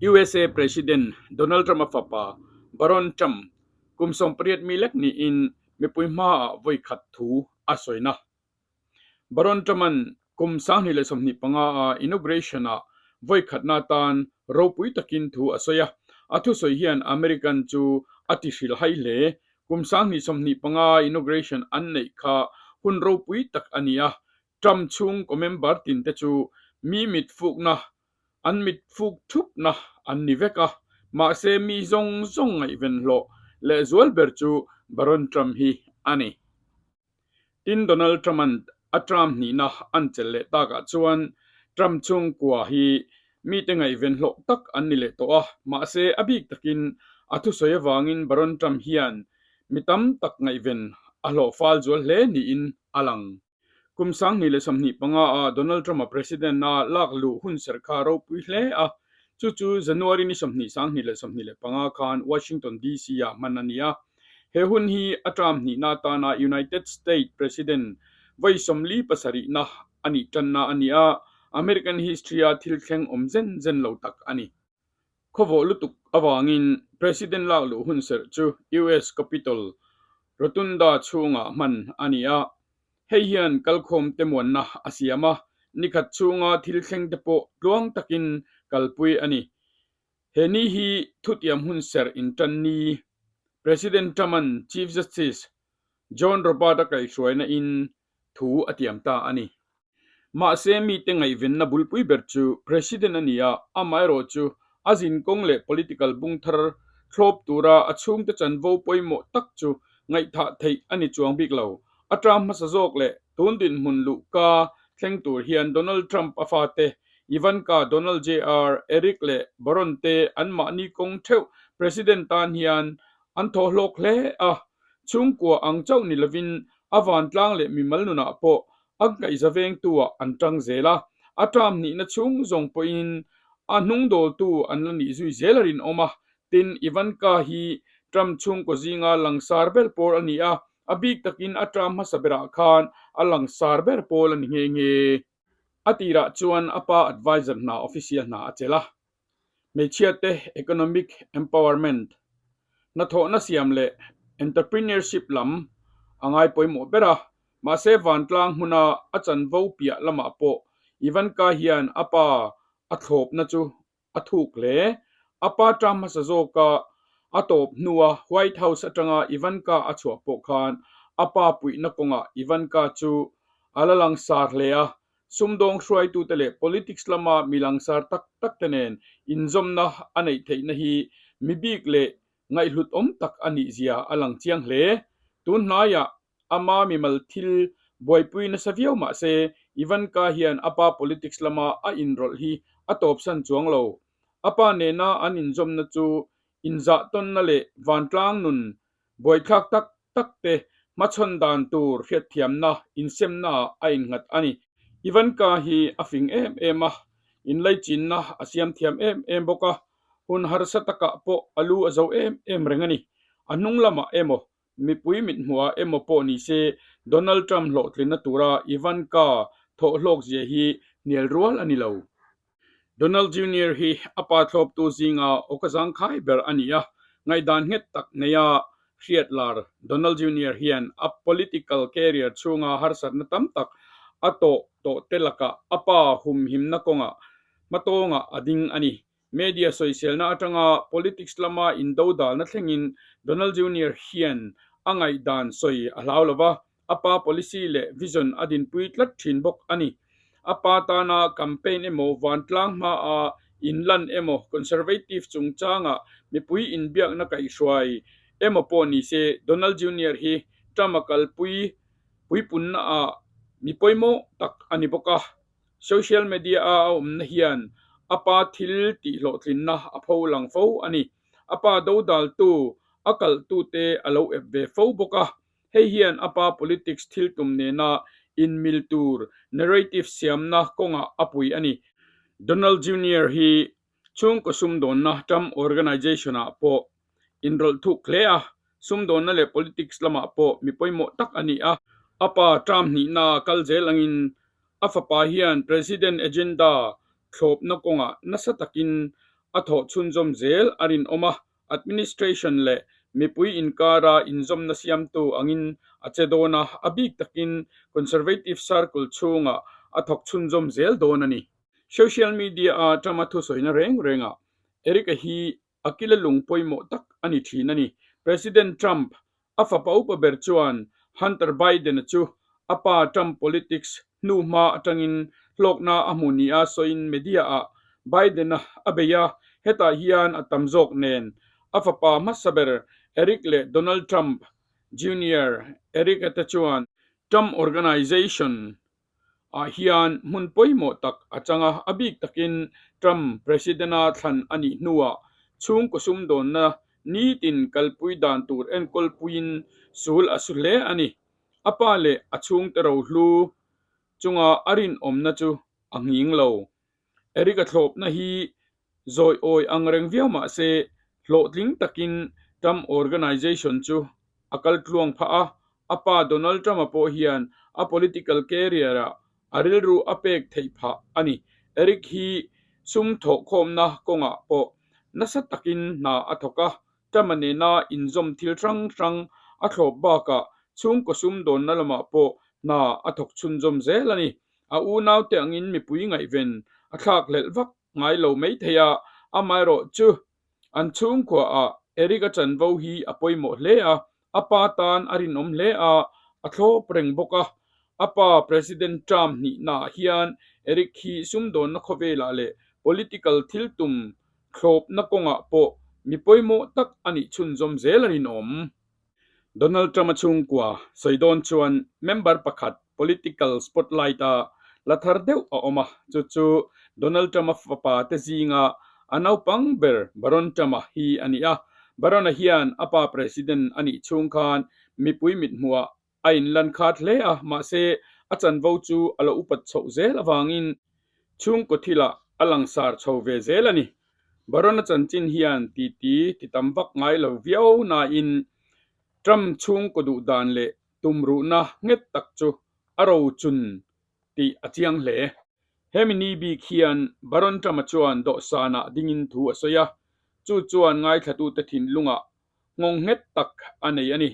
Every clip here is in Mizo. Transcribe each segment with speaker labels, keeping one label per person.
Speaker 1: USA President Donald Trump-a fapa Barron Trump kum 18 mi lek niin mipui hmaah vawi khat thu a sawina. Barron Trump-a'n kum 2025 a inauguration-ah vawi khatna atan ropui takin thu a sawi a, a thusawi hian American chu a ti hrilhhai hle. Kum 2025 inauguration an neih kha hun ropui tak a ni a, Trump chhungkaw member tinte chu mi mit fukna An mit fuk thupna an ni vek a, mahse mi zawng zawng ngaihven hlawh lehzual ber chu Baron Trump hi a ni. Tin, Donald Trump-a'n a term hnihna an chelh leh takah chuan Trump chhungkua hi mite ngaihven hlawh tak an ni leh tawh a, mahse a bik takin a thusawi avangin Baron Trump hian mi tam tak ngaihven a hlawh fal zual hle niin a lang. Kum 2025 ah Donald Trump-a President-a lak luh hun serh kha ropui hle a, chu chu January ni 20 2025 khan Washington DC-ah hman a ni a. He hun hi a term hnihna atana United States President vawi 47na a nih tanna a ni a, American history-a thil thleng awm zen zen lo tak a ni. Khawvawh lutuk avangin President lak luh hun serh chu US Capitol Rotunda chhungah hman a ni a, hei hian kalkhawm te muanna a siam a, nikhat chhunga thil thleng te pawh tluang takin kalpui a ni. He ni hi thutiam hun serh intan ni President Trump-a'n Chief Justice John Robert-a kaihhruaina in thu a tiam ta a ni. Mahse, mite ngaihvenna bulpui ber chu President a ni a, amaherawh chu a zinkawng leh political bung thar thlawp tura a chhungte chanvo pawimawh tak chu ngaihthah theih a ni chuang bik lo. A term hmasa zawk leh tun dinhmun luhka thleng tur hian Donald Trump a fate Ivanka, Donald JR, Eric leh Barron te anmahni kawng theuh President tan hian an thawhhlawk hle a, chhungkua ang chauh ni lovin a vantlang leh mimal nunah pawh a ngaihza vengtu-ah an tang zel a, a term hnihna chhung zawng pawhin a hnungdawltu an la nih zui zel a rinawm a. Tin, Ivanka hi Trump chhungkaw zinga langsar ber pawl a ni a, a bik takin a term hmasa berah khan a langsar ber pawl a ni nghe nghe. A tirah chuan a pa advisor hna official hna a chelh a, hmeichhiate economic empowerment, hnathawhna siam leh entrepreneurship lam a ngai pawimawh ber a, mahse vantlang hmuna a chanvo piah lamah pawh Ivanka hian a pa a thlawpna chu a thuk hle. A pa term hmasa zawka a tawp hnua White House atanga Ivanka a chhuah pawh khan a pa puihna kawngah Ivanka chu a la langsar hle a, Sumdawng hruaitute leh politics lama mi langsar tak tak te nen inzawmna a neih theihna hi mi bik leh ngaihhlut awm tak a nih zia a lang chiang hle. Tun hnaiah ama mimal thil buaipui nasa viau mah se, Ivanka hian a pa politics lama a inrawlh hi a tawpsan chuang lo. A pa nena an inzawmna chu inzahtawnna leh vantlang nun buaithlak tak tak te hmachhawn dan tur hriatthiamna insemnaah a innghat a ni. Ivanka hi a fing em em a, inlaichinna a siam thiam em em bawk a, hun harsa takah pawh a lu a zo em em reng a ni. A hnung lamah emaw, mipui mithmuhah emaw pawh ni se, Donald Trump hlawhtlinna tura Ivanka thawhhlawkzia hi hnial rual a ni lo. Donald Junior hi a pa thlawptu zinga awka zangkhai ber a ni a, ngaihdan nghet tak neia hriat lar Donald Junior hian a political career chhunga harsatna tam tak a tawh tawh te lakah a pa humhimna kawngah hmatawngah a ding a ni. Media sawiselna atanga politics lama indodalna thlengin Donald Junior hian a ngaihdan sawi a hlau lo va, A pa policy leh vision a dinpui tlat thin bawk a ni. A pa tana campaign emaw, vantlang hmaa inlan emaw, conservative chungchanga mipui inbiakna kaihhruai emaw pawh ni se, Donald Junior hi Trump-a kalpui puipunnaah mi pawimawh tak a ni bawk a. Social media-a a awmna hian a pa thil tihhlawhtlinna a pho lang fo a ni. A pa dodaltu, a kalhtute a lo ep ve fo bawk a. Hei hian a pa politics thil tum nena inmil tur narrative siamna kawngah a pui a ni. Donald Junior hi chhungkaw sumdawnna Trump Organization-ah pawh inrawlh thuk hle a, sumdawnna leh politics lamah pawh mi pawimawh tak a ni a. A pa term hnihna kal zel angin a fapa hian President agenda thlawpna kawngah nasa takin a thawh chhunzawm zel a rinawm a, administration leh mipui inkara inzawmna siamtu angin a che dawn a, a bik takin Conservative circle chhungah a thawk chhunzawm zel dawn a ni. Social media-a Trump-a thusawina reng rengah Eric-a hi a kila lung pawimawh tak a ni thin a ni. President Trump a fapa upa ber chuan Hunter Biden-a chu a pa Trump politics hnuhma atangin hlawkna a hmu nia sawiin media-ah Biden-a a bei a, hetah hian a tam zawk nen a fapa hmasa ber Eric leh Donald Trump Junior Eric-a te chuan Trump Organization ah hian hmun pawimawh tak a chang a, a bik takin Trump President-a thlan a nih hnuah chhungkaw sumdawnna nitin kalpui dan tur enkawl puiin sul a su hle a ni. A pa leh a chhungte rohlu chunga a rinawmna chu a nghing lo. Eric-a thlawpna hi zawi awi ang reng viau mah se, hlawhtling takin Trump Organization chu a kal tluang phah a, a pa Donald Trump-a pawh hian a political career-ah a rilru a pek theih phah a ni. Eric hi sum thawhkhawmna kawngah pawh nasa takin hna a thawk a, Trump-a nena inzawm thil hrang hrang a thlawp bakah chhungkaw sumdawnna lamah pawh hna a thawk chhunzawm zel a ni. A unaute angin mipui ngaihven a thlak hlelh vak ngai lo mai thei a, amaherawh chu an chhungkuaah Eric-a chanvo hi a pawimawh hle a, a pa tan a rinawm hle a, a thlawp reng bawk a. A pa President Trump hnihnaah hian Eric hi sumdawnna khawvelah leh political thil tum thlawpna kawngah pawh mi pawimawh tak a nih chhunzawm zel a rinawm. Donald Trump-a chhungkua sawi dawn chuan member pakhat political spotlight-a la thar deuh a awm a, chu chu Donald Trump-a fapa te zinga a naupang ber Barron Trump-a hi a ni a. Barron-a hian a pa president a nih chhung khan mipui mithmuhah a inlan khat hle a, mahse a chanvo chu a lo upat chhoh zel avangin chhungkaw thilah a langsar chho ve zel a ni. Barona chanchin hian titi ti tam vak ngai lo viau nain Trump chhungkaw duh dan leh tumruhna nghet tak chu a rochun tih a chiang hle. Hemi ni bik hian Baron Trump-a chuan dawhsanah dingin thu a sawi a, chu chuan ngaithlatute thinlungah nghawng nghet tak a nei a ni.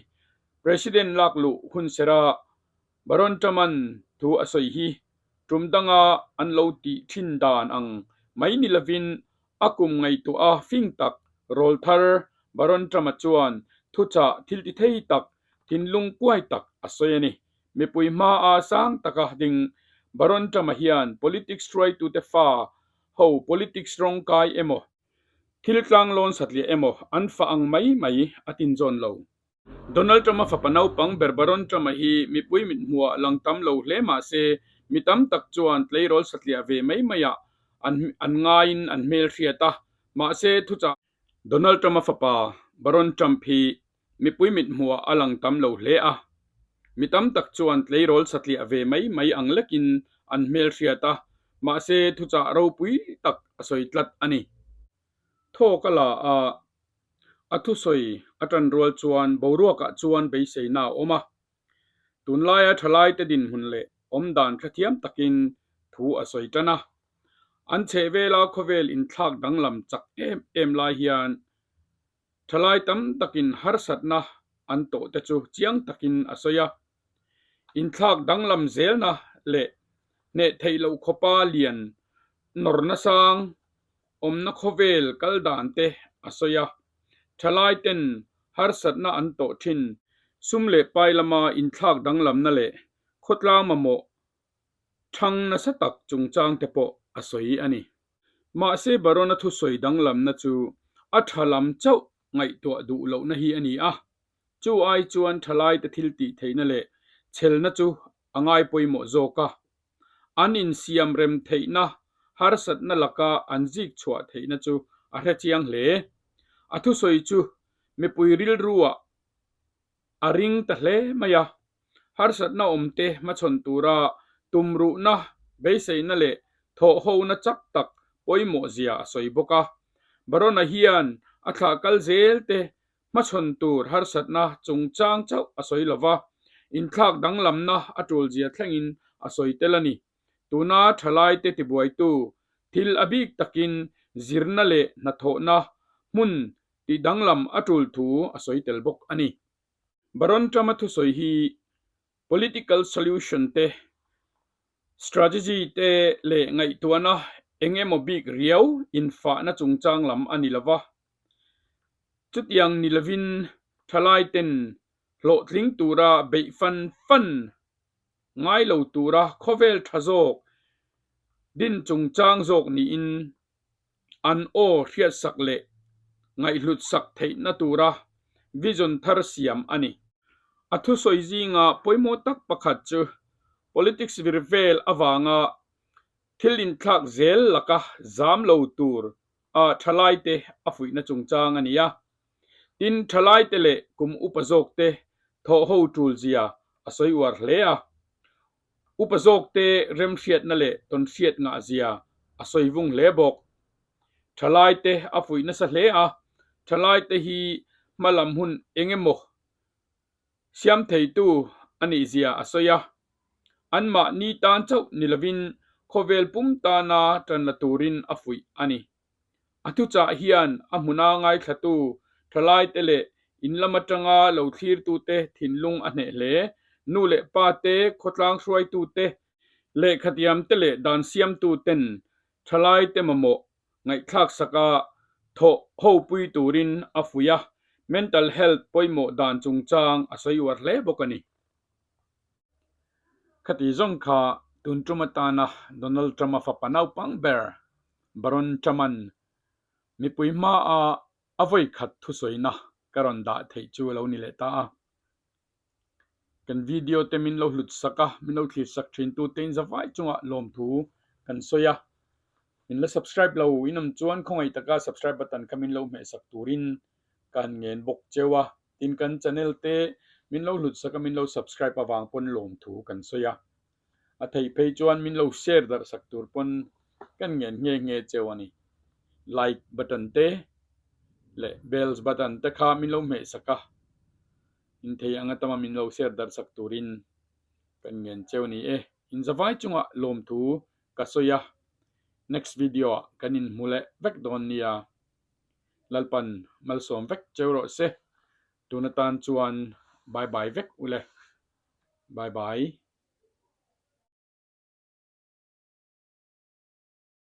Speaker 1: President lak luh hun sera Baron Trump-a'n thu a sawi hi tum danga an lo tih thin dan ang mai ni lovin a kum ngaihtuah a fing tak rawl thar Baron Trump-a chuan thuchah thil ti thei tak, thinlung kuai tak a sawi a ni. Mipui hmaa sang taka ding Baron Trump-a hian politics hruaitute fa ho politics rawngkai emaw, Thil tlanglawn satliah emaw an fa ang mai mai a tinzawn lo. Donald Trump-a fapa naupang ber Baron Trump-a hi mipui mithmuhah lang tam lo hle mah se, mi tam tak chuan tleirawl satliah ve mai maiah an an ngaiin an hmelhriat a. Mahse, thuchah. Donald Trump-a fapa Baron Trump hi mipui mithmuhah a lang tam lo hle a. Mi tam tak chuan tleirawl satliah ve mai mai ang lekin an hmelhriat a, mahse thuchah ropui tak a sawi tlat a ni. Thawk a la a, a thusawi a tan rual chuan boruakah chuan beiseina a awm a. Tunlaia thalaite dinhmun leh awmdan hrethiam takin thu a sawi tan a. An chhehvela khawvel inthlak danglam chak em em lai hian Thalai tam takin harsatna an tawh te chu chiang takin a sawi a. Inthlak danglam zelna leh hneh theih loh khawpa lian nawrna sang awmna khawvel kal dan te a sawi a. Thalai ten harsatna an tawh thin sum leh pai lama inthlak danglamna leh khawtlang mamawh thang nasa tak chungchang te pawh a sawi a ni. Mahse Barona thusawi danglamna chu a tha lam chauh ngaihtuah duh lohna hi a ni a, chu ai chuan thalaite thil tih theihna leh chhelna chu a ngai pawimawh zawk a. An insiam rem theihna, harsatna laka an zik chhuah theihna chu a hre chiang hle. A thusawi chu mipui rilruah a ring ta hle mai a, harsatna awmte hmachhawn tura tumruhna, beiseina leh thawhhona chak tak pawimawh zia a sawi bawk a. Barona hian a thlah kal zel te hmachhawn tur harsatna chungchang chauh a sawi lo va, inthlak danglamna a tul zia thlengin a sawi tel a ni. Tuna thalaite tibuaitu thil a bik takin zirna leh hnathawhna hmun tihdanglam a tul thu a sawi tel bawk a ni. Baron Trump-a thusawi hi political solution te, strategy te leh ngaihtuahna eng emaw bik riau infahna chungchang lam a ni lova. Chutiang ni lovin thalaiten hlawhtling tura beih fan fan ngai lo tura khawvel tha zawk din chungchang zawk niin an aw hriatsak leh ngaihhlutsak theihna tura vision thar siam a ni. A thusawi zinga pawimawh tak pakhat chu politics vir vel avanga thil inthlak zel laka zam lo tur a thalaite a fuihna chungchang a ni a. Tin, thalaite leh kum upa zawkte thawhho tulzia a sawi uar hle a. Upa zawkte remhriatna leh tawnhriat ngahzia a sawi vung hle bawk. Thalaite a fuih nasa hle a, thalaite hi hmalam hun eng emaw siam theitu a nihzia a sawi a. Anmahni tan chauh ni lovin khawvel pum tana tan la turin a fuih a ni. A thuchah hian a hmuna ngaithlatu thalaite leh in lam atanga lo thlirtute thinlung a hneh hle. Nu leh pa te, khawtlang hruaitute, lehkhatiamte leh dan siamtuten thalaite mamawh ngaihthlak saka thawh hopui turin a fuih a, mental health pawimawh dan chungchang a sawi uar hle bawk a ni. Khati zawng kha tun tum atana Donald Trump-a fapa naupang ber Baron Trump-a'n mipui hmaa a vawi khat thusawina ka rawn dah theih chu a lo ni leh ta a. Kan video te min lo hlut sak a, min lo thlir sak thin tu te in zavai chungah lawmthu kan sawi a. Min la subscribe lo in awm chuan khawngaih taka subscribe button kha min lo hmeh sak turin ka han ngen bawk cheu a. Tin kan channel te min lo hlut sak a, min lo subscribe avang pawn lawmthu kan sawi a. A theih phei chuan min lo share darh sak tur pawn kan ngen nghe nghe cheu a ni. Like button te leh bells button te kha min lo hmeh sak a, in thei anga tama min lo share darh sak turin kan ngen cheu a ni e. In zavai chungah lawmthu ka sawi a, next video ah kan inhmu leh vek dawn nia. Lalpan malsawm vek cheu rawh se. Tun atan chuan bye bye vek ule. Bye bye.